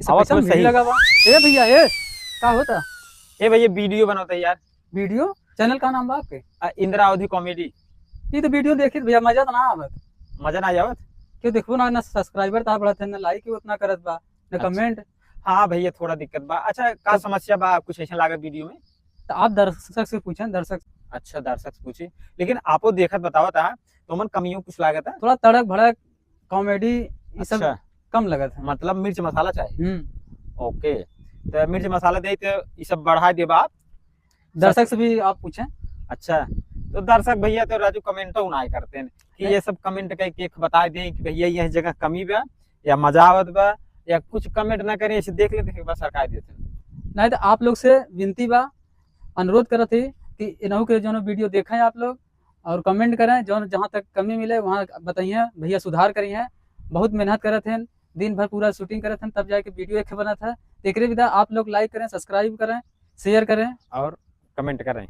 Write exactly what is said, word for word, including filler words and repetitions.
ये सब आवाज कैसा थोड़ा मिल सही। लगा बा? ए भैया, ए, का होता? ए भैया, video बनावत है यार। Video? Channel का नाम बा आपके? आ, इंदिरा अवधी comedy। ये तो video देखित भैया, मजा तो ना आवत। मजा ना आवत? क्यों देखबो ना, ना subscriber ता बढ़त है, ना like ही उतना करत बा, ना अच्छा। Comment। हाँ भैया, थोड़ा दिक्कत बा। अच्छा, का तो समस्या बा, कुछ ऐसा लागत video में? तो आप दर्शक से पूछें, दर्शक। अच्छा, दर्शक से पूछी, लेकिन आपो देखत बतावत आ, तो मन कमियों कुछ लागत है? थोड़ा तड़क भड़क, comedy, ये सब अच्छा। कम लगत है। मतलब मिर्च मसाला चाही। हम्म। OK, तो मिर्च मसाला दे तो ये सब बढ़ा देबा आप? दर्शक से भी आप पूछें। अच्छा, तो दर्शक भैया तो राजू comment तो ना करते हैं कि नहीं। ये सब comment करके एक बता दें कि भैया यह जगह कमी बा या मजा आवत बा, या कुछ comment ना करें, ऐसे देख लेते हैं, बस हटा देते हैं। नहीं तो आप लोग से विनती बा, अनुरोध करत ही कि इनहू के जौन video देखें आप लोग और comment करें, जौन जहाँ तक कमी मिले वहाँ बताइए, भैया सुधार करिए। बहुत मेहनत करत हैं, दिन भर पूरा shooting करत हैं, तब जाके video एक बनत है। तो एकरे विदा आप लोग like करें, subscribe करें, share करें और comment करें।